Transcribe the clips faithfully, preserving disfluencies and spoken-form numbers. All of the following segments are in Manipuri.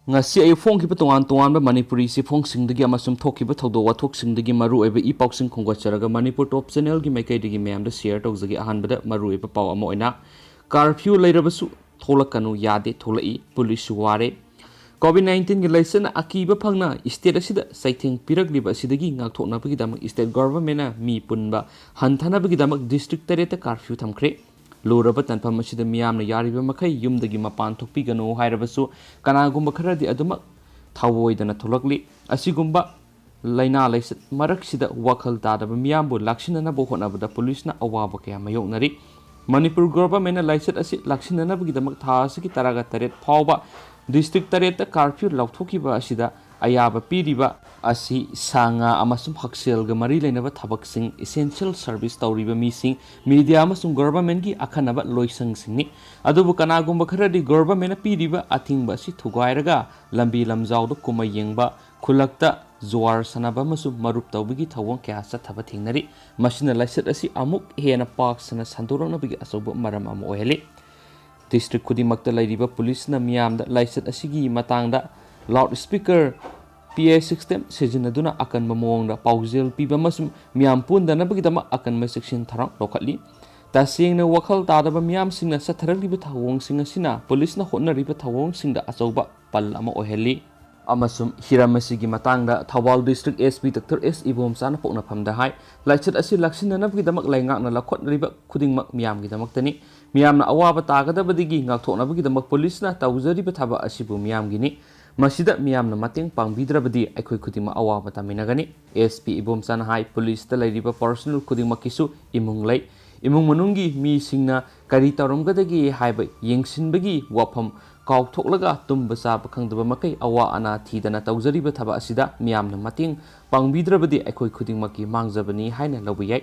ꯉꯁꯤ ꯑꯌꯨꯛ ꯐꯣꯡꯈꯤꯕ ꯇꯣꯉꯥꯟ ꯇꯣꯉꯥꯟꯕ ꯃꯅꯤꯄꯨꯔꯤ ꯆꯦꯐꯣꯡꯁꯤꯡꯗꯒꯤ ꯑꯃꯁꯨꯡ ꯊꯣꯛꯈꯤꯕ ꯊꯧꯗꯣꯛ ꯋꯥꯊꯣꯛꯁꯤꯡꯗꯒꯤ ꯃꯔꯨꯑꯣꯏꯕ ꯏ ꯄꯥꯎꯁꯤꯡ ꯈꯣꯝꯒꯠꯆꯔꯒ ꯃꯅꯤꯄꯨꯔ ꯇꯣꯞ ꯆꯦꯅꯦꯜꯒꯤ ꯃꯥꯏꯀꯩꯗꯒꯤ ꯃꯌꯥꯝꯗ ꯁꯤꯌꯔ ꯇꯧꯖꯒꯦ꯫ ꯑꯍꯥꯟꯕꯗ ꯃꯔꯨꯑꯣꯏꯕ ꯄꯥꯎ ꯑꯃ ꯑꯣꯏꯅ, ꯀꯥꯔꯐ꯭ꯌꯨ ꯂꯩꯔꯕꯁꯨ ꯊꯣꯛꯂꯛꯀꯅꯨ ꯌꯥꯗꯦ, ꯊꯣꯛꯂꯛꯏ, ꯄꯨꯂꯤꯁꯁꯨ ꯋꯥꯔꯦ꯫ ꯀꯣꯚꯤꯗ ꯅꯥꯏꯟꯇꯤꯟꯒꯤ ꯂꯥꯏꯆꯠꯅ ꯑꯀꯤꯕ ꯐꯪꯅ ꯁ꯭ꯇꯦꯠ ꯑꯁꯤꯗ ꯆꯩꯊꯦꯡ ꯄꯤꯔꯛꯂꯤꯕ ꯑꯁꯤꯗꯒꯤ ꯉꯥꯛꯊꯣꯛꯅꯕꯒꯤꯗꯃꯛ ꯁ꯭ꯇꯦꯠ ꯒꯣꯚꯔꯟꯃꯦꯟꯠꯅ ꯃꯤ ꯄꯨꯟꯕ ꯍꯟꯊꯅꯕꯒꯤꯗꯃꯛ ꯗꯤꯁꯇ꯭ꯔꯤꯛ ꯇꯔꯦꯠꯇ ꯀꯥꯔꯐ꯭ꯌꯨ ꯊꯝꯈ꯭ꯔꯦ꯫ ꯂꯨꯔꯕ ꯇꯥꯟꯐꯝ ꯑꯁꯤꯗ ꯃꯤꯌꯥꯝꯅ ꯌꯥꯔꯤꯕ ꯃꯈꯩ ꯌꯨꯝꯗꯒꯤ ꯃꯄꯥꯟ ꯊꯣꯛꯄꯤꯒꯅꯨ ꯍꯥꯏꯔꯕꯁꯨ, ꯀꯅꯥꯒꯨꯝꯕ ꯈꯔꯗꯤ ꯑꯗꯨꯃꯛ ꯊꯧꯑꯣꯏꯗꯅ ꯊꯣꯛꯂꯛꯂꯤ꯫ ꯑꯁꯤꯒꯨꯝꯕ ꯂꯥꯏꯅꯥ ꯂꯥꯏꯆꯠ ꯃꯔꯛꯁꯤꯗ ꯋꯥꯈꯜ ꯇꯥꯗꯕ ꯃꯤꯌꯥꯝꯕꯨ ꯂꯥꯛꯁꯤꯟꯅꯅꯕ ꯍꯣꯠꯅꯕꯗ ꯄꯨꯂꯤꯁꯅ ꯑꯋꯥꯕ ꯀꯌꯥ ꯃꯥꯌꯣꯛꯅꯔꯤ꯫ ꯃꯅꯤꯄꯨꯔ ꯒꯣꯚꯔꯟꯃꯦꯟꯠꯅ ꯂꯥꯏꯆꯠ ꯑꯁꯤ ꯂꯥꯛꯁꯤꯟꯅꯅꯕꯒꯤꯗꯃꯛ ꯊꯥ ꯑꯁꯤꯒꯤ ꯇꯔꯥꯒ ꯇꯔꯦꯠ ꯐꯥꯎꯕ ꯗꯤꯁꯇ꯭ꯔꯤꯛ ꯇꯔꯦꯠꯇ ꯀꯥꯔꯐ꯭ꯌꯨ ꯂꯥꯎꯊꯣꯛꯈꯤꯕ ꯑꯁꯤꯗ ꯑꯌꯥꯕ ꯄꯤꯔꯤꯕ ꯑꯁꯤ ꯁꯥ ꯉꯥ ꯑꯃꯁꯨꯡ ꯍꯛꯁꯦꯜꯒ ꯃꯔꯤ ꯂꯩꯅꯕ ꯊꯕꯛꯁꯤꯡ, ꯏꯁꯦꯟꯁꯤꯌꯦꯜ ꯁꯔꯚꯤꯁ ꯇꯧꯔꯤꯕ ꯃꯤꯁꯤꯡ, ꯃꯤꯗꯤꯌꯥ ꯑꯃꯁꯨꯡ ꯒꯣꯚꯔꯟꯃꯦꯟꯠꯀꯤ ꯑꯈꯟꯅꯕ ꯂꯣꯏꯁꯪꯁꯤꯡꯅꯤ꯫ ꯑꯗꯨꯕꯨ ꯀꯅꯥꯒꯨꯝꯕ ꯈꯔꯗꯤ ꯒꯣꯚꯔꯟꯃꯦꯟꯠꯅ ꯄꯤꯔꯤꯕ ꯑꯊꯤꯡꯕ ꯑꯁꯤ ꯊꯨꯒꯥꯏꯔꯒ ꯂꯝꯕꯤ ꯂꯝꯖꯥꯎꯗ ꯀꯨꯝꯍꯩ ꯌꯦꯡꯕ, ꯈꯨꯜꯂꯛꯇ ꯖꯨꯋꯥꯔ ꯁꯥꯟꯅꯕ ꯑꯃꯁꯨꯡ ꯃꯔꯨꯞ ꯇꯧꯕꯒꯤ ꯊꯧꯑꯣꯡ ꯀꯌꯥ ꯆꯠꯊꯕ ꯊꯦꯡꯅꯔꯤ꯫ ꯃꯁꯤꯅ ꯂꯥꯏꯆꯠ ꯑꯁꯤ ꯑꯃꯨꯛ ꯍꯦꯟꯅ ꯄꯥꯛ ꯁꯟꯅ ꯁꯟꯗꯣꯔꯛꯅꯕꯒꯤ ꯑꯆꯧꯕ ꯃꯔꯝ ꯑꯃ ꯑꯣꯏꯍꯜꯂꯤ꯫ ꯗꯤꯁꯇ꯭ꯔꯤꯛ ꯈꯨꯗꯤꯡꯃꯛꯇ ꯂꯩꯔꯤꯕ ꯄꯨꯂꯤꯁꯅ ꯃꯤꯌꯥꯝꯗ ꯂꯥꯏꯆꯠ ꯑꯁꯤꯒꯤ ꯃꯇꯥꯡꯗ ꯂꯥꯎꯗ ꯁ꯭ꯄꯤꯀꯔ, ꯄꯤ ꯑꯦ ꯁꯤꯁꯇꯦꯝ ꯁꯤꯖꯤꯟꯅꯗꯨꯅ ꯑꯀꯟꯕ ꯃꯑꯣꯡꯗ ꯄꯥꯎꯖꯦꯜ ꯄꯤꯕ ꯑꯃꯁꯨꯡ ꯃꯤꯌꯥꯝ ꯄꯨꯟꯗꯅꯕꯒꯤꯗꯃꯛ ꯑꯀꯟꯕ ꯆꯦꯛꯁꯤꯟ ꯊꯧꯔꯥꯡ ꯂꯧꯈꯠꯂꯤ꯫ ꯇꯁꯦꯡꯅ ꯋꯥꯈꯜ ꯇꯥꯗꯕ ꯃꯤꯌꯥꯝꯁꯤꯡꯅ ꯆꯠꯊꯔꯛꯂꯤꯕ ꯊꯧꯑꯣꯡꯁꯤꯡ ꯑꯁꯤꯅ ꯄꯨꯂꯤꯁꯅ ꯍꯣꯠꯅꯔꯤꯕ ꯊꯧꯑꯣꯡꯁꯤꯡꯗ ꯑꯆꯧꯕ ꯄꯜ ꯑꯃ ꯑꯣꯏꯍꯜꯂꯤ꯫ ꯑꯃꯁꯨꯡ ꯍꯤꯔꯝ ꯑꯁꯤꯒꯤ ꯃꯇꯥꯡꯗ Thoubal district S P doctor S ꯏꯕꯣꯝꯆꯥꯅ ꯄꯣꯛꯅꯐꯝꯗ ꯍꯥꯏ, ꯂꯥꯏꯆꯠ ꯑꯁꯤ ꯂꯥꯛꯁꯤꯟꯅꯅꯕꯒꯤꯗꯃꯛ ꯂꯩꯉꯥꯛꯅ ꯂꯧꯈꯠꯅꯔꯤꯕ ꯈꯨꯗꯤꯡꯃꯛ ꯃꯤꯌꯥꯝꯒꯤꯗꯃꯛꯇꯅꯤ꯫ ꯃꯤꯌꯥꯝꯅ ꯑꯋꯥꯕ ꯇꯥꯒꯗꯕꯗꯒꯤ ꯉꯥꯛꯊꯣꯛꯅꯕꯒꯤꯗꯃꯛ ꯄꯨꯂꯤꯁꯅ ꯇꯧꯖꯔꯤꯕ ꯊꯕꯛ ꯑꯁꯤꯕꯨ ꯃꯤꯌꯥꯝꯒꯤꯅꯤ꯫ ꯃꯁꯤꯗ ꯃꯤꯌꯥꯝꯅ ꯃꯇꯦꯡ ꯄꯥꯡꯕꯤꯗ꯭ꯔꯕꯗꯤ ꯑꯩꯈꯣꯏ ꯈꯨꯗꯤꯡꯃꯛ ꯑꯋꯥꯕ ꯇꯥꯃꯤꯟꯅꯒꯅꯤ꯫ ꯑꯦꯁ ꯄꯤ ꯏꯕꯣꯝꯆꯥꯅ ꯍꯥꯏ, ꯄꯨꯂꯤꯁꯇ ꯂꯩꯔꯤꯕ ꯄꯔꯁꯣꯅꯦꯜ ꯈꯨꯗꯤꯡꯃꯛꯀꯤꯁꯨ ꯏꯃꯨꯡ ꯂꯩ꯫ ꯏꯃꯨꯡ ꯃꯅꯨꯡꯒꯤ ꯃꯤꯁꯤꯡꯅ ꯀꯔꯤ ꯇꯧꯔꯝꯒꯗꯒꯦ ꯍꯥꯏꯕ ꯌꯦꯡꯁꯤꯟꯕꯒꯤ ꯋꯥꯐꯝ ꯀꯥꯎꯊꯣꯛꯂꯒ ꯇꯨꯝꯕ ꯆꯥꯕ ꯈꯪꯗꯕ ꯃꯈꯩ ꯑꯋꯥ ꯑꯅꯥ ꯊꯤꯗꯅ ꯇꯧꯖꯔꯤꯕ ꯊꯕꯛ ꯑꯁꯤꯗ ꯃꯤꯌꯥꯝꯅ ꯃꯇꯦꯡ ꯄꯥꯡꯕꯤꯗ꯭ꯔꯕꯗꯤ ꯑꯩꯈꯣꯏ ꯈꯨꯗꯤꯡꯃꯛꯀꯤ ꯃꯥꯡꯖꯕꯅꯤ ꯍꯥꯏꯅ ꯂꯧꯕ ꯌꯥꯏ꯫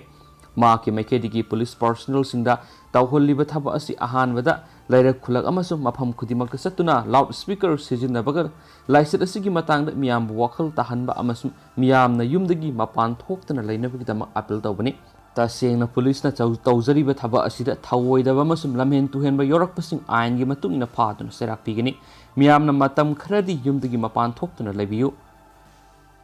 ꯃꯍꯥꯛꯀꯤ ꯃꯥꯏꯀꯩꯗꯒꯤ ꯄꯨꯂꯤꯁ ꯄꯔꯁꯣꯅꯦꯜꯁꯤꯡꯗ ꯇꯧꯍꯜꯂꯤꯕ ꯊꯕꯛ ꯑꯁꯤ ꯑꯍꯥꯟꯕꯗ ꯂꯩꯔꯛ ꯈꯨꯜꯂꯛ ꯑꯃꯁꯨꯡ ꯃꯐꯝ ꯈꯨꯗꯤꯡꯃꯛꯇ ꯆꯠꯇꯨꯅ ꯂꯥꯎꯗ ꯁ꯭ꯄꯤꯀꯔ ꯁꯤꯖꯤꯟꯅꯕꯒ ꯂꯥꯏꯆꯠ ꯑꯁꯤꯒꯤ ꯃꯇꯥꯡꯗ ꯃꯤꯌꯥꯝꯕꯨ ꯋꯥꯈꯜ ꯇꯥꯍꯟꯕ ꯑꯃꯁꯨꯡ ꯃꯤꯌꯥꯝꯅ ꯌꯨꯝꯗꯒꯤ ꯃꯄꯥꯟ ꯊꯣꯛꯇꯅ ꯂꯩꯅꯕꯒꯤꯗꯃꯛ ꯑꯥꯄꯤꯜ ꯇꯧꯕꯅꯤ꯫ ꯇꯁꯦꯡꯅ ꯄꯨꯂꯤꯁꯅ ꯆꯧ-, ꯇꯧꯖꯔꯤꯕ ꯊꯕꯛ ꯑꯁꯤꯗ ꯊꯧꯑꯣꯏꯗꯕ ꯑꯃꯁꯨꯡ ꯂꯝꯍꯦꯟ ꯇꯨꯍꯦꯟꯕ ꯌꯥꯎꯔꯛꯄꯁꯤꯡ ꯑꯥꯏꯟꯒꯤ ꯃꯇꯨꯡ ꯏꯟꯅ ꯐꯥꯗꯨꯅ ꯆꯩꯔꯥꯛ ꯄꯤꯒꯅꯤ꯫ ꯃꯤꯌꯥꯝꯅ ꯃꯇꯝ ꯈꯔꯗꯤ ꯌꯨꯝꯗꯒꯤ ꯃꯄꯥꯟ ꯊꯣꯛꯇꯨꯅ ꯂꯩꯕꯤꯌꯨ꯫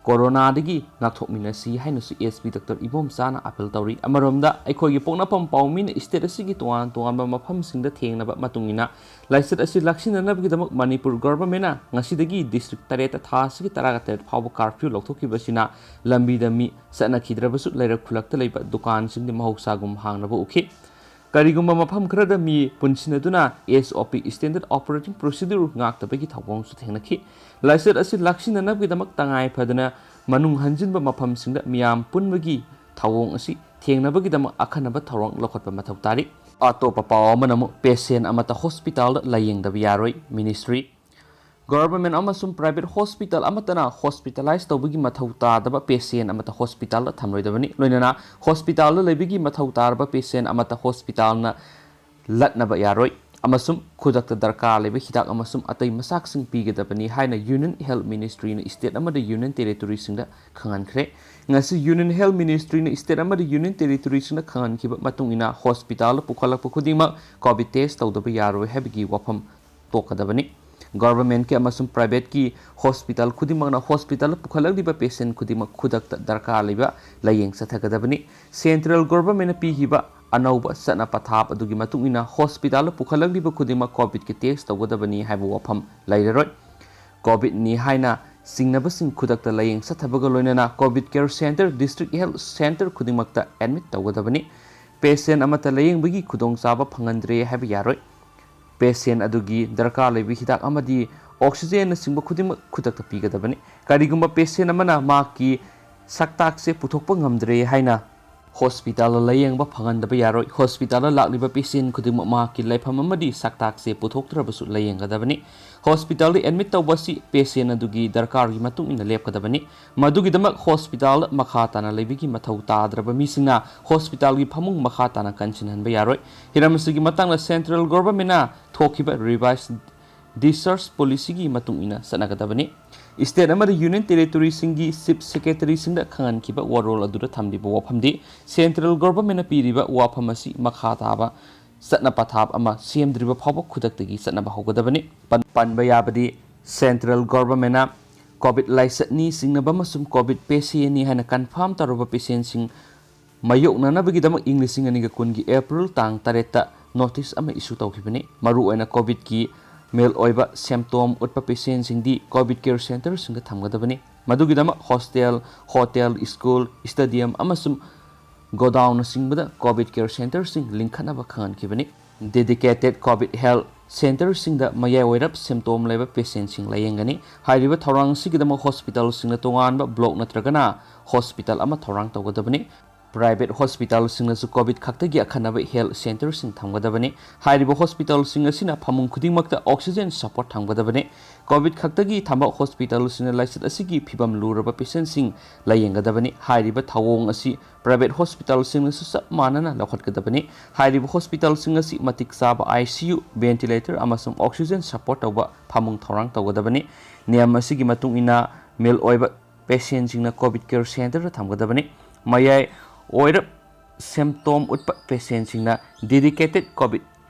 ꯀꯣꯔꯣꯅꯥꯗꯒꯤ ꯉꯥꯛꯊꯣꯛꯃꯤꯟꯅꯁꯤ ꯍꯥꯏꯅꯁꯨ SP ꯗꯣꯛꯇꯔ ꯏꯕꯣꯝꯆꯥꯅ ꯑꯥꯄꯤꯜ ꯇꯧꯔꯤ꯫ ꯑꯃꯔꯣꯝꯗ, ꯑꯩꯈꯣꯏꯒꯤ ꯄꯣꯛꯅꯐꯝ ꯄꯥꯎꯃꯤꯅ state ꯑꯁꯤꯒꯤ ꯇꯣꯉꯥꯟ ꯇꯣꯉꯥꯟꯕ ꯃꯐꯝꯁꯤꯡꯗ ꯊꯦꯡꯅꯕ ꯃꯇꯨꯡ ꯏꯟꯅ, ꯂꯥꯏꯆꯠ ꯑꯁꯤ ꯂꯥꯛꯁꯤꯟꯅꯅꯕꯒꯤꯗꯃꯛ ꯃꯅꯤꯄꯨꯔ government ꯅ ꯉꯁꯤꯗꯒꯤ district ꯇꯔꯦꯠꯇ ꯊꯥ ꯑꯁꯤꯒꯤ ꯇꯔꯥꯒ ꯇꯔꯦꯠ ꯐꯥꯎꯕ curfew ꯂꯧꯊꯣꯛꯈꯤꯕꯁꯤꯅ ꯂꯝꯕꯤꯗ ꯃꯤ ꯆꯠꯅꯈꯤꯗ꯭ꯔꯕꯁꯨ, ꯂꯩꯔꯛ ꯈꯨꯜꯂꯛꯇ ꯂꯩꯕ ꯗꯨꯀꯥꯟꯁꯤꯡꯗꯤ ꯃꯍꯧꯁꯥꯒꯨꯝ ꯍꯥꯡꯅꯕ ꯎꯈꯤ꯫ ꯀꯔꯤꯒꯨꯝꯕ ꯃꯐꯝ ꯈꯔꯗ ꯃꯤ ꯄꯨꯟꯁꯤꯟꯅꯗꯨꯅ SOP, standard operating procedure, ꯉꯥꯛꯇꯕꯒꯤ ꯊꯧꯑꯣꯡꯁꯨ ꯊꯦꯡꯅꯈꯤ꯫ ꯂꯥꯏꯆꯠ ꯑꯁꯤ ꯂꯥꯛꯁꯤꯟꯅꯅꯕꯒꯤꯗꯃꯛ ꯇꯉꯥꯏ ꯐꯗꯅ ꯃꯅꯨꯡ ꯍꯟꯖꯤꯟꯕ ꯃꯐꯝꯁꯤꯡꯗ ꯃꯤꯌꯥꯝ ꯄꯨꯟꯕꯒꯤ ꯊꯧꯑꯣꯡ ꯑꯁꯤ ꯊꯦꯡꯅꯕꯒꯤꯗꯃꯛ ꯑꯈꯟꯅꯕ ꯊꯧꯔꯥꯡ ꯂꯧꯈꯠꯄ ꯃꯊꯧ ꯇꯥꯔꯤ꯫ ꯑꯇꯣꯞꯄ ꯄꯥꯎ ꯑꯃꯅ ꯑꯃꯨꯛ, patient ꯑꯃꯠꯇ hospital ꯗ ꯂꯥꯌꯦꯡꯗꯕ ꯌꯥꯔꯣꯏ, ministry꯫ Government ꯑꯃꯁꯨꯡ private hospital ꯑꯃꯠꯇꯅ hospitalize ꯇꯧꯕꯒꯤ ꯃꯊꯧ ꯇꯥꯗꯕ patient ꯑꯃꯠꯇ hospital ꯗ ꯊꯝꯂꯣꯏꯗꯕꯅꯤ꯫ ꯂꯣꯏꯅꯅ hospital ꯗ ꯂꯩꯕꯒꯤ ꯃꯊꯧ ꯇꯥꯔꯕ patient ꯑꯃꯠꯇ hospital ꯅ ꯂꯠꯅꯕ ꯌꯥꯔꯣꯏ, ꯑꯃꯁꯨꯡ ꯈꯨꯗꯛꯇ ꯗꯔꯀꯥꯔ ꯂꯩꯕ ꯍꯤꯗꯥꯛ ꯑꯃꯁꯨꯡ ꯑꯇꯩ ꯃꯆꯥꯛꯁꯤꯡ ꯄꯤꯒꯗꯕꯅꯤ ꯍꯥꯏꯅ Union Health Ministry ꯅ state ꯑꯃꯗꯤ Union Territory ꯁꯤꯡꯗ ꯈꯪꯍꯟꯈ꯭ꯔꯦ꯫ ꯉꯁꯤ Union Health Ministry ꯅ state ꯑꯃꯗꯤ Union Territory ꯁꯤꯡꯗ ꯈꯪꯍꯟꯈꯤꯕ ꯃꯇꯨꯡ ꯏꯟꯅ, hospital ꯗ ꯄꯨꯈꯠꯂꯛꯄ ꯈꯨꯗꯤꯡꯃꯛ COVID test ꯇꯧꯗꯕ ꯌꯥꯔꯣꯏ ꯍꯥꯏꯕꯒꯤ ꯋꯥꯐꯝ ꯇꯣꯛꯀꯗꯕꯅꯤ꯫ Government ꯀꯤ ꯑꯃꯁꯨꯡ private ꯀꯤ hospital ꯈꯨꯗꯤꯡꯃꯛꯅ hospital ꯗ ꯄꯨꯈꯠꯂꯛꯂꯤꯕ patient ꯈꯨꯗꯤꯡꯃꯛ ꯈꯨꯗꯛꯇ ꯗꯔꯀꯥꯔ ꯂꯩꯕ ꯂꯥꯌꯦꯡ ꯆꯠꯊꯒꯗꯕꯅꯤ꯫ Central Government ꯅ ꯄꯤꯈꯤꯕ ꯑꯅꯧꯕ ꯆꯠꯅ ꯄꯊꯥꯞ ꯑꯗꯨꯒꯤ ꯃꯇꯨꯡ ꯏꯟꯅ, hospital ꯗ ꯄꯨꯈꯠꯂꯛꯂꯤꯕ ꯈꯨꯗꯤꯡꯃꯛ COVID ꯀꯤ test ꯇꯧꯒꯗꯕꯅꯤ ꯍꯥꯏꯕ ꯋꯥꯐꯝ ꯂꯩꯔꯔꯣꯏ꯫ COVID ꯅꯤ ꯍꯥꯏꯅ ꯆꯤꯡꯅꯕꯁꯤꯡ ꯈꯨꯗꯛꯇ ꯂꯥꯌꯦꯡ ꯆꯠꯊꯕꯒ ꯂꯣꯏꯅꯅ COVID care center, district health center ꯈꯨꯗꯤꯡꯃꯛꯇ admit ꯇꯧꯒꯗꯕꯅꯤ꯫ Patient ꯑꯃꯠꯇ ꯂꯥꯌꯦꯡꯕꯒꯤ ꯈꯨꯗꯣꯡꯆꯥꯕ ꯐꯪꯍꯟꯗ꯭ꯔꯦ ꯍꯥꯏꯕ ꯌꯥꯔꯣꯏ꯫ Patient ꯑꯗꯨꯒꯤ ꯗꯔꯀꯥꯔ ꯂꯩꯕ ꯍꯤꯗꯥꯛ ꯑꯃꯗꯤ oxygen ꯅꯆꯤꯡꯕ ꯈꯨꯗꯤꯡꯃꯛ ꯈꯨꯗꯛꯇ ꯄꯤꯒꯗꯕꯅꯤ꯫ ꯀꯔꯤꯒꯨꯝꯕ patient ꯑꯃꯅ ꯃꯍꯥꯛꯀꯤ ꯁꯛꯇꯥꯛꯁꯦ ꯄꯨꯊꯣꯛꯄ ꯉꯝꯗ꯭ꯔꯦ ꯍꯥꯏꯅ hospital ꯗ ꯂꯥꯌꯦꯡꯕ ꯐꯪꯍꯟꯗꯕ ꯌꯥꯔꯣꯏ꯫ Hospital ꯗ ꯂꯥꯛꯂꯤꯕ patient ꯈꯨꯗꯤꯡꯃꯛ ꯃꯍꯥꯛꯀꯤ ꯂꯩꯐꯝ ꯑꯃꯗꯤ ꯁꯛꯇꯥꯛꯁꯦ ꯄꯨꯊꯣꯛꯇ꯭ꯔꯕꯁꯨ ꯂꯥꯌꯦꯡꯒꯗꯕꯅꯤ꯫ Hospital ꯗ admit ꯇꯧꯕ ꯑꯁꯤ patient ꯑꯗꯨꯒꯤ ꯗꯔꯀꯥꯔꯒꯤ ꯃꯇꯨꯡ ꯏꯟꯅ ꯂꯦꯞꯀꯗꯕꯅꯤ꯫ ꯃꯗꯨꯒꯤꯗꯃꯛ hospital ꯗ ꯃꯈꯥ ꯇꯥꯅ ꯂꯩꯕꯒꯤ ꯃꯊꯧ ꯇꯥꯗ꯭ꯔꯕ ꯃꯤꯁꯤꯡꯅ hospital ꯒꯤ ꯐꯃꯨꯡ ꯃꯈꯥ ꯇꯥꯅ ꯀꯟꯁꯤꯟꯍꯟꯕ ꯌꯥꯔꯣꯏ꯫ ꯍꯤꯔꯝ ꯑꯁꯤꯒꯤ ꯃꯇꯥꯡꯗ Central Government ꯅ ꯊꯣꯛꯈꯤꯕ revised discharge policy ꯒꯤ ꯃꯇꯨꯡ ꯏꯟꯅ ꯆꯠꯅꯒꯗꯕꯅꯤ꯫ State ꯑꯃꯗꯤ Union Territory ꯁꯤꯡꯒꯤ Chief Secretary ꯁꯤꯡꯗ ꯈꯪꯍꯟꯈꯤꯕ ꯋꯥꯔꯣꯜ ꯑꯗꯨꯗ ꯊꯝꯂꯤꯕ ꯋꯥꯐꯝꯗꯤ, Central Government ꯅ ꯄꯤꯔꯤꯕ ꯋꯥꯐꯝ ꯑꯁꯤ ꯃꯈꯥ ꯇꯥꯕ ꯆꯠꯅ ꯄꯊꯥꯞ ꯑꯃ ꯁꯦꯝꯗ꯭ꯔꯤꯕ ꯐꯥꯎꯕ ꯈꯨꯗꯛꯇꯒꯤ ꯆꯠꯅꯕ ꯍꯧꯒꯗꯕꯅꯤ꯫ ꯄꯟ-, ꯄꯟꯕ ꯌꯥꯕꯗꯤ, ꯁꯦꯟꯇ꯭ꯔꯦꯜ ꯒꯣꯚꯔꯟꯃꯦꯟꯠꯅ ꯀꯣꯚꯤꯗ ꯂꯥꯏꯆꯠꯅꯤ ꯆꯤꯡꯅꯕ ꯑꯃꯁꯨꯡ ꯀꯣꯚꯤꯗ ꯄꯦꯁꯦꯟꯠꯅꯤ ꯍꯥꯏꯅ ꯀꯟꯐꯥꯔꯝ ꯇꯧꯔꯕ ꯄꯦꯁꯦꯟꯠꯁꯤꯡ ꯃꯥꯌꯣꯛꯅꯅꯕꯒꯤꯗꯃꯛ ꯏꯪ ꯂꯤꯁꯤꯡ ꯑꯅꯤꯒ ꯀꯨꯟꯒꯤ ꯑꯦꯄ꯭ꯔꯤꯜ ꯇꯥꯡ ꯇꯔꯦꯠꯇ ꯅꯣꯇꯤꯁ ꯑꯃ ꯏꯁꯨ ꯇꯧꯈꯤꯕꯅꯤ꯫ ꯃꯔꯨꯑꯣꯏꯅ ꯀꯣꯚꯤꯗꯀꯤ ꯃꯦꯜ ꯑꯣꯏꯕ ꯁꯦꯝꯇꯣꯝ ꯎꯠꯄ ꯄꯦꯁꯦꯟꯠꯁꯤꯡꯗꯤ ꯀꯣꯚꯤꯗ ꯀꯦꯌꯔ ꯁꯦꯟꯇꯔꯁꯤꯡꯗ ꯊꯝꯒꯗꯕꯅꯤ꯫ ꯃꯗꯨꯒꯤꯗꯃꯛ ꯍꯣꯁꯇꯦꯜ, ꯍꯣꯇꯦꯜ, ꯁ꯭ꯀꯨꯜ, ꯁ꯭ꯇꯦꯗꯤꯌꯝ ꯑꯃꯁꯨꯡ ꯒꯣꯗꯥꯎꯟꯅꯆꯤꯡꯕꯗ ꯀꯣꯚꯤꯗ ꯀꯦꯌꯔ ꯁꯦꯟꯇꯔꯁꯤꯡ ꯂꯤꯡꯈꯠꯅꯕ ꯈꯪꯍꯟꯈꯤꯕꯅꯤ꯫ ꯗꯦꯗꯤꯀꯦꯇꯦꯗ ꯀꯣꯚꯤꯗ ꯍꯦꯜꯊ ꯁꯦꯟꯇꯔꯁꯤꯡꯗ ꯃꯌꯥꯏ ꯑꯣꯏꯔꯞ ꯁꯦꯝꯇꯣꯝ ꯂꯩꯕ ꯄꯦꯁꯦꯟꯠꯁꯤꯡ ꯂꯥꯌꯦꯡꯒꯅꯤ꯫ ꯍꯥꯏꯔꯤꯕ ꯊꯧꯔꯥꯡ ꯑꯁꯤꯒꯤꯗꯃꯛ ꯍꯣꯁꯄꯤꯇꯥꯜꯁꯤꯡꯅ ꯇꯣꯉꯥꯟꯕ ꯕ꯭ꯂꯣꯛ ꯅꯠꯇ꯭ꯔꯒꯅ ꯍꯣꯁꯄꯤꯇꯥꯜ ꯑꯃ ꯊꯧꯔꯥꯡ ꯇꯧꯒꯗꯕꯅꯤ꯫ ꯄ꯭ꯔꯥꯏꯚꯦꯠ ꯍꯣꯁꯄꯤꯇꯥꯜꯁꯤꯡꯅꯁꯨ ꯀꯣꯚꯤꯗ ꯈꯛꯇꯒꯤ ꯑꯈꯟꯅꯕ ꯍꯦꯜꯊ ꯁꯦꯟꯇꯔꯁꯤꯡ ꯊꯝꯒꯗꯕꯅꯤ꯫ ꯍꯥꯏꯔꯤꯕ ꯍꯣꯁꯄꯤꯇꯥꯜꯁꯤꯡ ꯑꯁꯤꯅ ꯐꯃꯨꯡ ꯈꯨꯗꯤꯡꯃꯛꯇ ꯑꯣꯛꯁꯤꯖꯦꯟ ꯁꯄꯣꯔꯠ ꯊꯝꯒꯗꯕꯅꯤ꯫ ꯀꯣꯚꯤꯗ ꯈꯛꯇꯒꯤ ꯊꯝꯕ ꯍꯣꯁꯄꯤꯇꯥꯜꯁꯤꯡꯅ ꯂꯥꯏꯆꯠ ꯑꯁꯤꯒꯤ ꯐꯤꯚꯝ ꯂꯨꯔꯕ ꯄꯦꯁꯦꯟꯠꯁꯤꯡ ꯂꯥꯌꯦꯡꯒꯗꯕꯅꯤ꯫ ꯍꯥꯏꯔꯤꯕ ꯊꯧꯑꯣꯡ ꯑꯁꯤ ꯄ꯭ꯔꯥꯏꯚꯦꯠ ꯍꯣꯁꯄꯤꯇꯥꯜꯁꯤꯡꯅꯁꯨ ꯆꯞ ꯃꯥꯟꯅꯅ ꯂꯧꯈꯠꯀꯗꯕꯅꯤ꯫ ꯍꯥꯏꯔꯤꯕ ꯍꯣꯁꯄꯤꯇꯥꯜꯁꯤꯡ ꯑꯁꯤ ꯃꯇꯤꯛ ꯆꯥꯕ ꯑꯥꯏ ꯁꯤ ꯌꯨ, ꯚꯦꯟꯇꯤꯂꯦꯇꯔ ꯑꯃꯁꯨꯡ ꯑꯣꯛꯁꯤꯖꯦꯟ ꯁꯄꯣꯔꯠ ꯇꯧꯕ ꯐꯃꯨꯡ ꯊꯧꯔꯥꯡ ꯇꯧꯒꯗꯕꯅꯤ꯫ ꯅꯤꯌꯝ ꯑꯁꯤꯒꯤ ꯃꯇꯨꯡ ꯏꯟꯅ ꯃꯦꯜ ꯑꯣꯏꯕ ꯄꯦꯁꯦꯟꯠꯁꯤꯡꯅ ꯀꯣꯚꯤꯗ ꯀꯦꯌꯔ ꯁꯦꯟꯇꯔꯗ ꯊꯝꯒꯗꯕꯅꯤ꯫ ꯃꯌꯥꯏ ꯑꯣꯏꯔꯞ ꯁꯦꯝꯇꯣꯝ ꯎꯠꯄ ꯄꯦꯁꯦꯟꯠꯁꯤꯡꯅ ꯗꯦꯗꯤꯀꯦꯇꯦꯗ ꯀꯣꯚꯤꯗ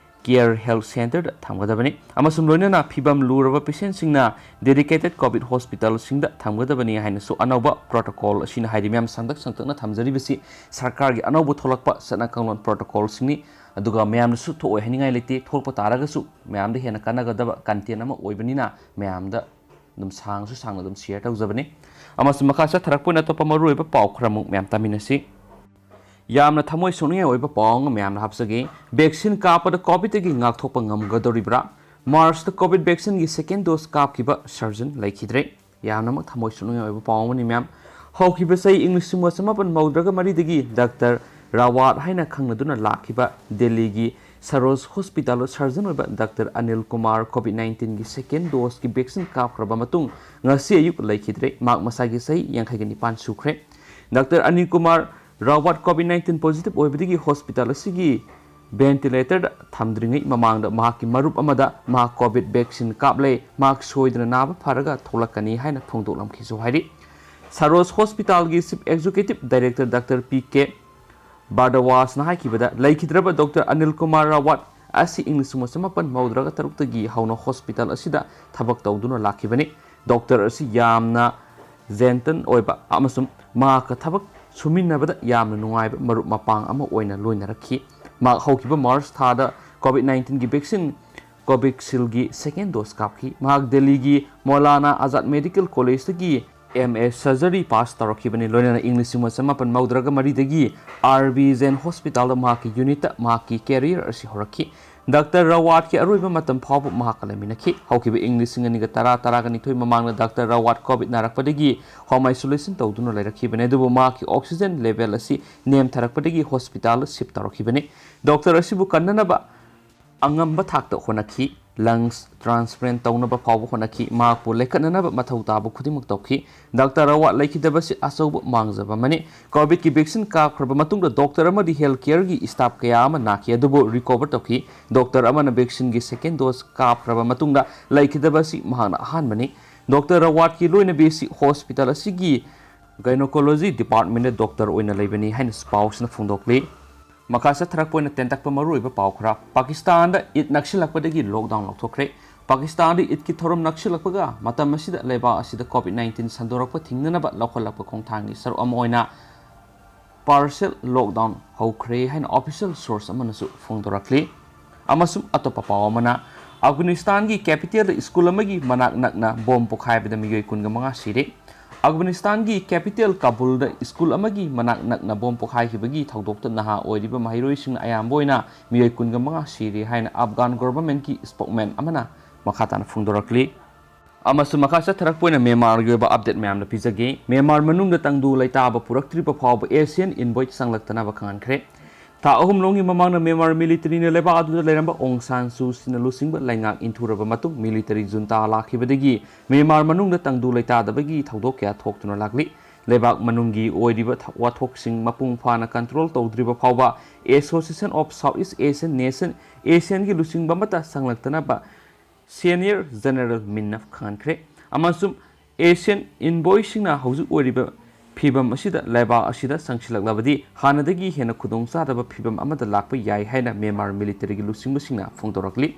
ꯀꯦꯌꯔ ꯍꯦꯜꯊ ꯁꯦꯟꯇꯔꯗ ꯊꯝꯒꯗꯕꯅꯤ꯫ ꯑꯃꯁꯨꯡ ꯂꯣꯏꯅꯅ ꯐꯤꯚꯝ ꯂꯨꯔꯕ ꯄꯦꯁꯦꯟꯠꯁꯤꯡꯅ ꯗꯦꯗꯤꯀꯦꯇꯦꯗ ꯀꯣꯚꯤꯗ ꯍꯣꯁꯄꯤꯇꯥꯜꯁꯤꯡꯗ ꯊꯝꯒꯗꯕꯅꯤ ꯍꯥꯏꯅꯁꯨ ꯑꯅꯧꯕ ꯄ꯭ꯔꯣꯇꯣꯀꯣꯜ ꯑꯁꯤꯅ ꯍꯥꯏꯔꯤ꯫ ꯃꯌꯥꯝ ꯁꯥꯡꯇꯛ ꯁꯥꯡꯇꯛꯅ ꯊꯝꯖꯔꯤꯕꯁꯤ ꯁꯔꯀꯥꯔꯒꯤ ꯑꯅꯧꯕ ꯊꯣꯛꯂꯛꯄ ꯆꯠꯅ ꯀꯥꯡꯂꯣꯟ ꯄ꯭ꯔꯣꯇꯣꯀꯣꯜꯁꯤꯡꯅꯤ꯫ ꯑꯗꯨꯒ ꯃꯌꯥꯝꯗꯁꯨ ꯊꯣꯛꯑꯣꯏ ꯍꯥꯏꯅꯤꯡꯉꯥꯏ ꯂꯩꯇꯦ꯫ ꯊꯣꯛꯂꯛꯄ ꯇꯥꯔꯒꯁꯨ ꯃꯌꯥꯝꯗ ꯍꯦꯟꯅ ꯀꯥꯟꯅꯒꯗꯕ ꯀꯟꯇꯦꯟ ꯑꯃ ꯑꯣꯏꯕꯅꯤꯅ ꯃꯌꯥꯝꯗ ꯑꯗꯨꯝ ꯁꯥꯡꯁꯨ ꯁꯥꯡꯅ ꯑꯗꯨꯝ ꯁꯤꯌꯔ ꯇꯧꯖꯕꯅꯤ꯫ ꯑꯃꯁꯨꯡ ꯃꯈꯥ ꯆꯠꯊꯔꯛꯄ ꯑꯣꯏꯅ ꯑꯇꯣꯞꯄ ꯃꯔꯨꯑꯣꯏꯕ ꯄꯥꯎ ꯈꯔꯃꯨꯛ ꯃꯌꯥꯝ ꯇꯥꯃꯤꯟꯅꯁꯤ꯫ ꯌꯥꯝꯅ ꯊꯃꯣꯏ ꯁꯣꯛꯅꯤꯡꯉꯥꯏ ꯑꯣꯏꯕ ꯄꯥꯎ ꯑꯃ ꯃꯌꯥꯝꯅ ꯍꯥꯞꯆꯒꯦ꯫ ꯚꯦꯛꯁꯤꯟ ꯀꯥꯞꯄꯗ ꯀꯣꯚꯤꯗꯇꯒꯤ ꯉꯥꯛꯊꯣꯛꯄ ꯉꯝꯒꯗꯧꯔꯤꯕ꯭ꯔꯥ? ꯃꯥꯔꯆꯇ ꯀꯣꯚꯤꯗ ꯚꯦꯛꯁꯤꯟꯒꯤ ꯁꯦꯀꯦꯟ ꯗꯣꯁ ꯀꯥꯞꯈꯤꯕ ꯁꯔꯖꯟ ꯂꯩꯈꯤꯗ꯭ꯔꯦ꯫ ꯌꯥꯝꯅꯃꯛ ꯊꯃꯣꯏ ꯁꯣꯛꯅꯤꯡꯉꯥꯏ ꯑꯣꯏꯕ ꯄꯥꯎ ꯑꯃꯅꯤ ꯃꯌꯥꯝ꯫ ꯍꯧꯈꯤꯕ ꯆꯍꯤ ꯏꯪ ꯂꯤꯁꯤꯡ ꯑꯃ ꯆꯃꯥꯄꯟ ꯃꯧꯗ꯭ꯔꯒ ꯃꯔꯤꯗꯒꯤ ꯗꯥꯛꯇꯔ ꯔꯥꯋꯥꯠ ꯍꯥꯏꯅ ꯈꯪꯅꯗꯨꯅ ꯂꯥꯛꯈꯤꯕ ꯗꯦꯜꯂꯤꯒꯤ ꯁꯔꯣꯖ ꯍꯣꯁꯄꯤꯇꯥꯜꯗ ꯁꯔꯖꯟ ꯑꯣꯏꯕ ꯗꯥꯛꯇꯔ ꯑꯅꯤꯜ ꯀꯨꯃꯥꯔ ꯀꯣꯚꯤꯗ ꯅꯥꯏꯟꯇꯤꯟꯒꯤ ꯁꯦꯀꯦꯟ ꯗꯣꯁꯀꯤ ꯚꯦꯛꯁꯤꯟ ꯀꯥꯞꯈ꯭ꯔꯕ ꯃꯇꯨꯡ ꯉꯁꯤ ꯑꯌꯨꯛ ꯂꯩꯈꯤꯗ꯭ꯔꯦ꯫ ꯃꯍꯥꯛ ꯃꯁꯥꯒꯤ ꯆꯍꯤ ꯌꯥꯡꯈꯩꯒ ꯅꯤꯄꯥꯟ ꯁꯨꯈ꯭ꯔꯦ꯫ Doctor Anil Kumar Rawat covid nineteen positive ꯑꯣꯏꯕꯗꯒꯤ ꯍꯣꯁꯄꯤꯇꯥꯜ ꯑꯁꯤꯒꯤ ꯚꯦꯟꯇꯤꯂꯦꯇꯔꯗ ꯊꯝꯗ꯭ꯔꯤꯉꯩ ꯃꯃꯥꯡꯗ ꯃꯍꯥꯛꯀꯤ ꯃꯔꯨꯞ ꯑꯃꯗ ꯃꯍꯥꯛ ꯀꯣꯚꯤꯗ ꯚꯦꯛꯁꯤꯟ ꯀꯥꯞꯂꯦ, ꯃꯍꯥꯛ ꯁꯣꯏꯗꯅ ꯅꯥꯕ ꯐꯔꯒ ꯊꯣꯛꯂꯛꯀꯅꯤ ꯍꯥꯏꯅ ꯐꯣꯡꯗꯣꯛꯂꯝꯈꯤꯁꯨ ꯍꯥꯏꯔꯤ꯫ ꯁꯔꯣꯖ ꯍꯣꯁꯄꯤꯇꯥꯜꯒꯤ chief executive director doctor P K ꯚꯥꯔꯗꯋꯥꯖꯅ ꯍꯥꯏꯈꯤꯕꯗ, ꯂꯩꯈꯤꯗ꯭ꯔꯕ ꯗꯣꯛꯇꯔ ꯑꯅꯤꯜ ꯀꯨꯃꯥꯔ ꯔꯥꯋꯥꯠ ꯑꯁꯤ ꯏꯪ ꯂꯤꯁꯤꯡ ꯑꯃ ꯆꯃꯥꯄꯟ ꯃꯧꯗ꯭ꯔꯥꯒ ꯇꯔꯨꯛꯇꯒꯤ ꯍꯧꯅ ꯍꯣꯁꯄꯤꯇꯥꯜ ꯑꯁꯤꯗ ꯊꯕꯛ ꯇꯧꯗꯨꯅ ꯂꯥꯛꯈꯤꯕꯅꯤ꯫ ꯗꯣꯛꯇꯔ ꯑꯁꯤ ꯌꯥꯝꯅ ꯖꯦꯟꯇꯜ ꯑꯣꯏꯕ ꯑꯃꯁꯨꯡ ꯃꯍꯥꯛꯀ ꯊꯕꯛ ꯁꯨꯃꯤꯟꯅꯕꯗ ꯌꯥꯝꯅ ꯅꯨꯡꯉꯥꯏꯕ ꯃꯔꯨꯞ ꯃꯄꯥꯡ ꯑꯃ ꯑꯣꯏꯅ ꯂꯣꯏꯅꯔꯛꯈꯤ꯫ ꯃꯍꯥꯛ ꯍꯧꯈꯤꯕ ꯃꯥꯔꯆ ꯊꯥꯗ ꯀꯣꯚꯤꯗ ꯅꯥꯏꯟꯇꯤꯟꯒꯤ ꯚꯦꯛꯁꯤꯟ ꯀꯣꯚꯤꯁꯤꯜꯒꯤ ꯁꯦꯀꯦꯟ ꯗꯣꯁ ꯀꯥꯞꯈꯤ꯫ ꯃꯍꯥꯛ ꯗꯦꯜꯂꯤꯒꯤ ꯃꯧꯂꯥꯅꯥ ꯑꯖꯥꯗ ꯃꯦꯗꯤꯀꯦꯜ ꯀꯣꯂꯦꯖꯇꯒꯤ ꯑꯦꯝ ꯑꯦ ꯁꯔꯖꯔꯤ ꯄꯥꯁ ꯇꯧꯔꯛꯈꯤꯕꯅꯤ꯫ ꯂꯣꯏꯅꯅ ꯏꯪ ꯂꯤꯁꯤꯡ ꯑꯃ ꯆꯃꯥꯄꯟ ꯃꯧꯗ꯭ꯔꯥꯒ ꯃꯔꯤꯗꯒꯤ ꯑꯥꯔ ꯕꯤ ꯖꯦꯟ ꯍꯣꯁꯄꯤꯇꯥꯜꯗ ꯃꯍꯥꯛꯀꯤ ꯌꯨꯅꯤꯠꯇ ꯃꯍꯥꯛꯀꯤ ꯀꯦꯔꯤꯌꯔ ꯑꯁꯤ ꯍꯧꯔꯛꯈꯤ꯫ ꯗꯥꯛꯇꯔ ꯔꯥꯋꯥꯠꯀꯤ ꯑꯔꯣꯏꯕ ꯃꯇꯝ ꯐꯥꯎꯕ ꯃꯍꯥꯛꯀ ꯂꯩꯃꯤꯟꯅꯈꯤ꯫ ꯍꯧꯈꯤꯕ ꯏꯪ ꯂꯤꯁꯤꯡ ꯑꯅꯤꯒ ꯇꯔꯥ, ꯇꯔꯥꯒ ꯅꯤꯊꯣꯏ ꯃꯃꯥꯡꯗ ꯗꯥꯛꯇꯔ ꯔꯥꯋꯥꯠ ꯀꯣꯚꯤꯗ ꯅꯥꯔꯛꯄꯗꯒꯤ ꯍꯣꯝ ꯑꯥꯏꯁꯣꯂꯦꯁꯟ ꯇꯧꯗꯨꯅ ꯂꯩꯔꯛꯈꯤꯕꯅꯤ, ꯑꯗꯨꯕꯨ ꯃꯍꯥꯛꯀꯤ ꯑꯣꯛꯁꯤꯖꯦꯟ ꯂꯦꯚꯦꯜ ꯑꯁꯤ ꯅꯦꯝꯊꯔꯛꯄꯗꯒꯤ ꯍꯣꯁꯄꯤꯇꯥꯜꯗ ꯁꯤꯐ ꯇꯧꯔꯛꯈꯤꯕꯅꯤ꯫ ꯗꯣꯛꯇꯔ ꯑꯁꯤꯕꯨ ꯀꯟꯅꯅꯕ ꯑꯉꯝꯕ ꯊꯥꯛꯇ ꯍꯣꯠꯅꯈꯤ꯫ ꯂꯪꯁ ꯇ꯭ꯔꯥꯟꯁꯄ꯭ꯂꯥꯟꯠ ꯇꯧꯅꯕ ꯐꯥꯎꯕ ꯍꯣꯠꯅꯈꯤ꯫ ꯃꯍꯥꯛꯄꯨ ꯂꯩꯈꯠꯅꯅꯕ ꯃꯊꯧ ꯇꯥꯕ ꯈꯨꯗꯤꯡꯃꯛ ꯇꯧꯈꯤ꯫ ꯗꯥꯛꯇꯔ ꯔꯥꯋꯥꯠ ꯂꯩꯈꯤꯗꯕꯁꯤ ꯑꯆꯧꯕ ꯃꯥꯡꯖꯕ ꯑꯃꯅꯤ꯫ ꯀꯣꯚꯤꯗꯀꯤ ꯚꯦꯛꯁꯤꯟ ꯀꯥꯞꯈ꯭ꯔꯕ ꯃꯇꯨꯡꯗ ꯗꯣꯛꯇꯔ ꯑꯃꯗꯤ ꯍꯦꯜꯊ ꯀꯦꯌꯔꯒꯤ ꯁ꯭ꯇꯥꯐ ꯀꯌꯥ ꯑꯃ ꯅꯥꯈꯤ, ꯑꯗꯨꯕꯨ ꯔꯤꯀꯣꯚꯔ ꯇꯧꯈꯤ꯫ ꯗꯣꯛꯇꯔ ꯑꯃꯅ ꯚꯦꯛꯁꯤꯟꯒꯤ ꯁꯦꯀꯦꯟ ꯗꯣꯁ ꯀꯥꯞꯈ꯭ꯔꯕ ꯃꯇꯨꯡꯗ ꯂꯩꯈꯤꯗꯕ ꯑꯁꯤ ꯃꯍꯥꯛꯅ ꯑꯍꯥꯟꯕꯅꯤ꯫ ꯗꯣꯛꯇꯔ ꯔꯥꯋꯥꯠꯀꯤ ꯂꯣꯏꯅꯕꯤ ꯑꯁꯤ ꯍꯣꯁꯄꯤꯇꯥꯜ ꯑꯁꯤꯒꯤ ꯒꯥꯏꯅꯣꯀꯣꯂꯣꯖꯤ ꯗꯤꯄꯥꯔꯠꯃꯦꯟꯗ ꯗꯣꯛꯇꯔ ꯑꯣꯏꯅ ꯂꯩꯕꯅꯤ ꯍꯥꯏꯅ ꯄꯥꯎꯁꯤꯅ ꯐꯣꯡꯗꯣꯛꯂꯤ꯫ ꯃꯈꯥ ꯆꯠꯊꯔꯛꯄ ꯑꯣꯏꯅ ꯇꯦꯟꯇꯛꯄ ꯃꯔꯨꯑꯣꯏꯕ ꯄꯥꯎ ꯈꯔ꯫ ꯄꯥꯀꯤꯁꯇꯥꯟꯗ ꯏꯗ ꯅꯛꯁꯤꯜꯂꯛꯄꯗꯒꯤ ꯂꯣꯛꯗꯥꯎꯟ ꯂꯧꯊꯣꯛꯈ꯭ꯔꯦ꯫ ꯄꯥꯀꯤꯁꯇꯥꯟꯗ ꯏꯗꯀꯤ ꯊꯧꯔꯝ ꯅꯛꯁꯤꯜꯂꯛꯄꯒ ꯃꯇꯝ ꯑꯁꯤꯗ ꯂꯩꯕꯥꯛ ꯑꯁꯤꯗ ꯀꯣꯚꯤꯗ ꯅꯥꯏꯟꯇꯤꯟ ꯁꯟꯗꯣꯔꯛꯄ ꯊꯤꯡꯅꯅꯕ ꯂꯧꯈꯠꯂꯛꯄ ꯈꯣꯡꯊꯥꯡꯒꯤ ꯁꯔꯨꯛ ꯑꯃ ꯑꯣꯏꯅ ꯄꯥꯔꯁꯦꯜ ꯂꯣꯛꯗꯥꯎꯟ ꯍꯧꯈ꯭ꯔꯦ ꯍꯥꯏꯅ ꯑꯣꯐꯤꯁꯤꯌꯦꯜ ꯁꯣꯔꯁ ꯑꯃꯅꯁꯨ ꯐꯣꯡꯗꯣꯔꯛꯂꯤ꯫ ꯑꯃꯁꯨꯡ ꯑꯇꯣꯞꯄ ꯄꯥꯎ ꯑꯃꯅ, ꯑꯐꯒꯥꯅꯤꯁꯇꯥꯟꯒꯤ ꯀꯦꯄꯤꯇꯦꯜꯗ ꯁ꯭ꯀꯨꯜ ꯑꯃꯒꯤ ꯃꯅꯥꯛ ꯅꯛꯅ ꯕꯣꯝ ꯄꯣꯈꯥꯏꯕꯗ ꯃꯤꯑꯣꯏ ꯀꯨꯟꯒ ꯃꯉꯥ ꯁꯤꯔꯦ꯫ ꯑꯐꯒꯥꯅꯤꯁꯇꯥꯟꯒꯤ ꯀꯦꯄꯤꯇꯦꯜ ꯀꯥꯕꯨꯜꯗ ꯁ꯭ꯀꯨꯜ ꯑꯃꯒꯤ ꯃꯅꯥꯛ ꯅꯛꯅ ꯕꯣꯝ ꯄꯣꯈꯥꯏꯈꯤꯕꯒꯤ ꯊꯧꯗꯣꯛꯇ ꯅꯍꯥ ꯑꯣꯏꯔꯤꯕ ꯃꯍꯩꯔꯣꯏꯁꯤꯡꯅ ꯑꯌꯥꯝꯕ ꯑꯣꯏꯅ ꯃꯤꯑꯣꯏ ꯀꯨꯟꯒ ꯃꯉꯥ ꯁꯤꯔꯦ ꯍꯥꯏꯅ ꯑꯐꯒꯥꯟ ꯒꯣꯚꯔꯟꯃꯦꯟꯠꯀꯤ ꯁ꯭ꯄꯣꯛꯃꯦꯟ ꯑꯃꯅ ꯃꯈꯥ ꯇꯥꯅ ꯐꯣꯡꯗꯣꯔꯛꯂꯤ꯫ ꯑꯃꯁꯨꯡ ꯃꯈꯥ ꯆꯠꯊꯔꯛꯄ ꯑꯣꯏꯅ ꯃ꯭ꯌꯥꯟꯃꯥꯔꯒꯤ ꯑꯣꯏꯕ ꯑꯞꯗꯦꯠ ꯃꯌꯥꯝꯗ ꯄꯤꯖꯒꯦ꯫ ꯃ꯭ꯌꯥꯟꯃꯥꯔ ꯃꯅꯨꯡꯗ ꯇꯪꯗꯨ ꯂꯩꯇꯥꯕ ꯄꯨꯔꯛꯇ꯭ꯔꯤꯕ ꯐꯥꯎꯕ ꯑꯦꯁꯤꯌꯥꯟ ꯏꯟꯚꯣꯏꯠ ꯆꯪꯂꯛꯇꯅꯕ ꯈꯪꯍꯟꯈ꯭ꯔꯦ꯫ ꯊꯥ ꯑꯍꯨꯝ ꯂꯣꯝꯒꯤ ꯃꯃꯥꯡꯗ ꯃ꯭ꯌꯥꯟꯃꯥꯔ ꯃꯤꯂꯤꯇꯔꯤꯅ ꯂꯩꯕꯥꯛ ꯑꯗꯨꯗ ꯂꯩꯔꯝꯕ ꯑꯣꯡ ꯁꯥꯟ ꯁꯨ ꯆꯤꯅ ꯂꯨꯆꯤꯡꯕ ꯂꯩꯉꯥꯛ ꯏꯟꯊꯨꯔꯕ ꯃꯇꯨꯡ, ꯃꯤꯂꯤꯇꯔꯤ ꯖꯨꯟꯇꯥ ꯂꯥꯛꯈꯤꯕꯗꯒꯤ ꯃ꯭ꯌꯥꯟꯃꯥꯔ ꯃꯅꯨꯡꯗ ꯇꯪꯗꯨ ꯂꯩꯇꯥꯗꯕꯒꯤ ꯊꯧꯗꯣꯛ ꯀꯌꯥ ꯊꯣꯛꯇꯨꯅ ꯂꯥꯛꯂꯤ꯫ ꯂꯩꯕꯥꯛ ꯃꯅꯨꯡꯒꯤ ꯑꯣꯏꯔꯤꯕ ꯊ-, ꯋꯥꯊꯣꯛꯁꯤꯡ ꯃꯄꯨꯡ ꯐꯥꯅ ꯀꯟꯇ꯭ꯔꯣꯜ ꯇꯧꯗ꯭ꯔꯤꯕ ꯐꯥꯎꯕ Association of Southeast Asian Nation, ꯑꯦꯁꯤꯌꯥꯟꯒꯤ ꯂꯨꯆꯤꯡꯕ ꯑꯃꯠꯇ ꯆꯪꯂꯛꯇꯅꯕ ꯁꯦꯅꯤꯌꯔ ꯖꯦꯅꯔꯦꯜ ꯃꯤꯟꯅ ꯈꯪꯍꯟꯈ꯭ꯔꯦ꯫ ꯑꯃꯁꯨꯡ ꯑꯦꯁꯤꯌꯥꯟ ꯏꯟꯚꯣꯏꯁꯤꯡꯅ ꯍꯧꯖꯤꯛ ꯑꯣꯏꯔꯤꯕ ꯐꯤꯕꯝ ꯑꯁꯤꯗ ꯂꯩꯕꯥꯛ ꯑꯁꯤꯗ ꯆꯪꯁꯤꯜꯂꯛꯂꯕꯗꯤ ꯍꯥꯟꯅꯗꯒꯤ ꯍꯦꯟꯅ ꯈꯨꯗꯣꯡꯆꯥꯗꯕ ꯐꯤꯕꯝ ꯑꯃꯗ ꯂꯥꯛꯄ ꯌꯥꯏ ꯍꯥꯏꯅ ꯃ꯭ꯌꯥꯟꯃꯥꯔ ꯃꯤꯂꯤꯇꯔꯤꯒꯤ ꯂꯨꯆꯤꯡꯕꯁꯤꯡꯅ ꯐꯣꯡꯗꯣꯔꯛꯂꯤ꯫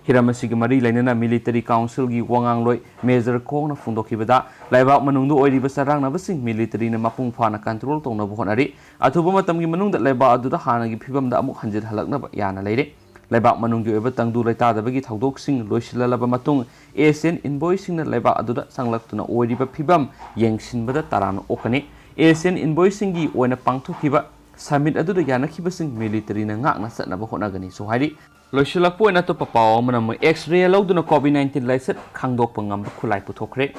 ꯍꯤꯔꯝ ꯑꯁꯤꯒꯤ ꯃꯔꯤ ꯂꯩꯅꯅ ꯃꯤꯂꯤꯇꯔꯤ ꯀꯥꯎꯟꯁꯤꯜꯒꯤ ꯋꯥꯉꯥꯡꯂꯣꯏ ꯃꯦꯖꯔ ꯈꯣꯡꯅ ꯐꯣꯡꯗꯣꯛꯈꯤꯕꯗ, ꯂꯩꯕꯥꯛ ꯃꯅꯨꯡꯗ ꯑꯣꯏꯔꯤꯕ ꯆꯔꯥꯡꯅꯕꯁꯤꯡ ꯃꯤꯂꯤꯇꯔꯤꯅ ꯃꯄꯨꯡ ꯐꯥꯅ ꯀꯟꯇ꯭ꯔꯣꯜ ꯇꯧꯅꯕ ꯍꯣꯠꯅꯔꯤ꯫ ꯑꯊꯨꯕ ꯃꯇꯝꯒꯤ ꯃꯅꯨꯡꯗ ꯂꯩꯕꯥꯛ ꯑꯗꯨꯗ ꯍꯥꯟꯅꯒꯤ ꯐꯤꯕꯝꯗ ꯑꯃꯨꯛ ꯍꯟꯖꯤꯜꯍꯜꯂꯛꯅꯕ ꯌꯥꯅ ꯂꯩꯔꯦ꯫ ꯂꯩꯕꯥꯛ ꯃꯅꯨꯡꯒꯤ ꯑꯣꯏꯕ ꯇꯪꯗꯨ ꯂꯩꯇꯥꯗꯕꯒꯤ ꯊꯧꯗꯣꯛꯁꯤꯡ ꯂꯣꯏꯁꯤꯜꯂꯜꯂꯕ ꯃꯇꯨꯡ, ꯑꯦꯁꯤꯌꯥꯟ ꯏꯟꯚꯣꯏꯁꯤꯡꯅ ꯂꯩꯕꯥꯛ ꯑꯗꯨꯗ ꯆꯪꯂꯛꯇꯨꯅ ꯑꯣꯏꯔꯤꯕ ꯐꯤꯕꯝ ꯌꯦꯡꯁꯤꯟꯕꯗ ꯇꯔꯥꯝꯅ ꯑꯣꯛꯀꯅꯤ꯫ ꯑꯦꯁꯤꯌꯥꯟ ꯏꯟꯚꯣꯏꯁꯤꯡꯒꯤ ꯑꯣꯏꯅ ꯄꯥꯡꯊꯣꯛꯈꯤꯕ ꯁꯃꯤꯠ ꯑꯗꯨꯗ ꯌꯥꯅꯈꯤꯕꯁꯤꯡ ꯃꯤꯂꯤꯇꯔꯤꯅ ꯉꯥꯛꯅ ꯆꯠꯅꯕ ꯍꯣꯠꯅꯒꯅꯤꯁꯨ ꯍꯥꯏꯔꯤ꯫ ꯂꯣꯏꯁꯤꯜꯂꯛꯄ ꯑꯣꯏꯅ ꯑꯇꯣꯞꯄ ꯄꯥꯎ ꯑꯃꯅ ꯑꯃꯨꯛ X-ray ꯂꯧꯗꯨꯅ COVID nineteen ꯂꯥꯏꯆꯠ ꯈꯪꯗꯣꯛꯄ ꯉꯝꯕ ꯈꯨꯠꯂꯥꯏ ꯄꯨꯊꯣꯛꯈ꯭ꯔꯦ꯫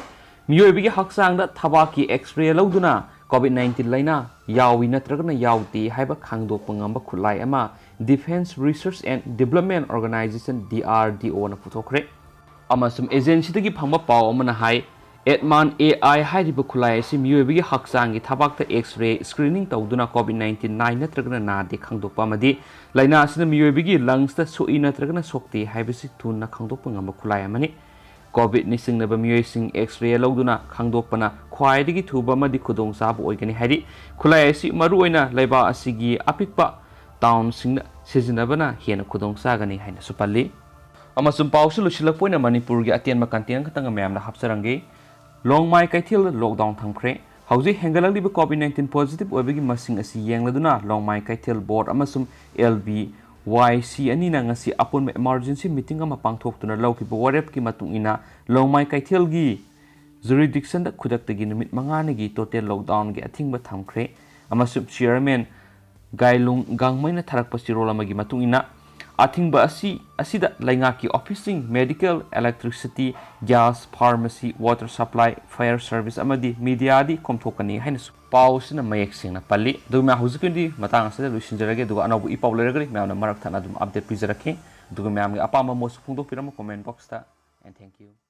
ꯃꯤꯑꯣꯏꯕꯒꯤ ꯍꯛꯆꯥꯡꯗ ꯊꯕꯥꯛꯀꯤ X-ray ꯂꯧꯗꯨꯅ COVID nineteen ꯂꯥꯏꯅꯥ ꯌꯥꯎꯏ ꯅꯠꯇ꯭ꯔꯒꯅ ꯌꯥꯎꯗꯦ ꯍꯥꯏꯕ ꯈꯪꯗꯣꯛꯄ ꯉꯝꯕ ꯈꯨꯠꯂꯥꯏ ꯑꯃ Defense Research and Development Organization, D R D O ꯅ ꯄꯨꯊꯣꯛꯈ꯭ꯔꯦ꯫ ꯑꯃꯁꯨꯡ ꯑꯦꯖꯦꯟꯁꯤꯗꯒꯤ ꯐꯪꯕ ꯄꯥꯎ ꯑꯃꯅ ꯍꯥꯏ, ꯑꯦꯗꯃꯥꯟ ꯑꯦ ꯑꯥꯏ ꯍꯥꯏꯔꯤꯕ ꯈꯨꯠꯂꯥꯏ ꯑꯁꯤ ꯃꯤꯑꯣꯏꯕꯒꯤ ꯍꯛꯆꯥꯡꯒꯤ ꯊꯕꯥꯛꯇ X-ray screening ꯇꯧꯗꯨꯅ COVID nineteen ꯅꯥꯏ ꯅꯠꯇ꯭ꯔꯒꯅ ꯅꯥꯗꯦ ꯈꯪꯗꯣꯛꯄ ꯑꯃꯗꯤ ꯂꯥꯏꯅꯥ ꯑꯁꯤꯅ ꯃꯤꯑꯣꯏꯕꯒꯤ lungs ꯇ ꯁꯣꯛꯏ ꯅꯠꯇ꯭ꯔꯒꯅ ꯁꯣꯛꯇꯦ ꯍꯥꯏꯕꯁꯤ ꯊꯨꯅ ꯈꯪꯗꯣꯛꯄ ꯉꯝꯕ ꯈꯨꯠꯂꯥꯏ ꯑꯃꯅꯤ꯫ COVID ꯅ ꯆꯤꯡꯅꯕ ꯃꯤꯑꯣꯏꯁꯤꯡ X-ray ꯂꯧꯗꯨꯅ ꯈꯪꯗꯣꯛꯄꯅ ꯈ꯭ꯋꯥꯏꯗꯒꯤ ꯊꯨꯕ ꯑꯃꯗꯤ ꯈꯨꯗꯣꯡꯆꯥꯕ ꯑꯣꯏꯒꯅꯤ ꯍꯥꯏꯔꯤ꯫ ꯈꯨꯠꯂꯥꯏ ꯑꯁꯤ ꯃꯔꯨꯑꯣꯏꯅ ꯂꯩꯕꯥꯛ ꯑꯁꯤꯒꯤ ꯑꯄꯤꯛꯄ ꯇꯥꯎꯟꯁꯤꯡꯗ ꯁꯤꯖꯤꯟꯅꯕꯅ ꯍꯦꯟꯅ ꯈꯨꯗꯣꯡ ꯆꯥꯒꯅꯤ ꯍꯥꯏꯅꯁꯨ ꯄꯜꯂꯤ꯫ ꯑꯃꯁꯨꯡ ꯄꯥꯎꯁꯤ ꯂꯣꯏꯁꯤꯜꯂꯛꯄ ꯑꯣꯏꯅ ꯃꯅꯤꯄꯨꯔꯒꯤ ꯑꯇꯦꯟꯕ content ꯈꯛꯇꯪ ꯃꯌꯥꯝꯗ ꯍꯥꯞꯆꯔꯝꯒꯦ꯫ ꯂꯣꯡꯃꯥꯏ ꯀꯩꯊꯦꯜꯗ lockdown ꯊꯝꯈ꯭ꯔꯦ꯫ ꯍꯧꯖꯤꯛ ꯍꯦꯟꯒꯠꯂꯛꯂꯤꯕ COVID nineteen positive ꯑꯣꯏꯕꯒꯤ ꯃꯁꯤꯡ ꯑꯁꯤ ꯌꯦꯡꯂꯗꯨꯅ ꯂꯣꯡꯃꯥꯏ ꯀꯩꯊꯦꯜ ꯕꯣꯔꯗ ꯑꯃꯁꯨꯡ L B Y C ꯑꯅꯤꯅ ꯉꯁꯤ ꯑꯄꯨꯟꯕ emergency meeting ꯑꯃ ꯄꯥꯡꯊꯣꯛꯇꯨꯅ ꯂꯧꯈꯤꯕ ꯋꯥꯔꯦꯞꯀꯤ ꯃꯇꯨꯡ ꯏꯟꯅ ꯂꯣꯡꯃꯥꯏ ꯀꯩꯊꯦꯜꯒꯤ jurisdiction ꯗ ꯈꯨꯗꯛꯇꯒꯤ ꯅꯨꯃꯤꯠ ꯃꯉꯥꯅꯤꯒꯤ total lockdown ꯒꯤ ꯑꯊꯤꯡꯕ ꯊꯝꯈ꯭ꯔꯦ꯫ ꯑꯃꯁꯨꯡ chairman ꯒꯥꯏꯂꯨꯡ ꯒꯥꯡꯃꯩꯅ ꯊꯥꯔꯛꯄ ꯆꯦꯔꯣꯜ ꯑꯃꯒꯤ ꯃꯇꯨꯡ ꯏꯟꯅ, ꯑꯊꯤꯡꯕ ꯑꯁꯤ, ꯑꯁꯤꯗ ꯂꯩꯉꯥꯛꯀꯤ office ꯁꯤꯡ, medical, electricity, gas, pharmacy, water supply, fire service ꯑꯃꯗꯤ media ꯗꯤ ꯈꯣꯝꯊꯣꯛꯀꯅꯤ ꯍꯥꯏꯅꯁꯨ ꯄꯥꯎ ꯑꯁꯤꯅ ꯃꯌꯦꯛ ꯁꯦꯡꯅ ꯄꯜꯂꯤ꯫ ꯑꯗꯨꯒ ꯃꯌꯥꯝ, ꯍꯧꯖꯤꯛꯀꯤꯗꯤ ꯃꯇꯥꯡ ꯑꯁꯤꯗ ꯂꯣꯏꯁꯤꯟꯖꯔꯒꯦ, ꯑꯗꯨꯒ ꯑꯅꯧꯕ ꯏ ꯄꯥꯎ ꯂꯩꯔꯒꯗꯤ ꯃꯌꯥꯝꯅ ꯃꯔꯛ ꯊꯠꯅ ꯑꯗꯨꯝ update ꯄꯤꯖꯔꯛꯀꯦ꯫ ꯑꯗꯨꯒ ꯃꯌꯥꯝꯒꯤ ꯑꯄꯥꯝꯕ ꯃꯣꯠꯁꯨ ꯐꯣꯡꯗꯣꯛꯄꯤꯔꯝꯃꯨ comment box ꯇ꯫ And thank you.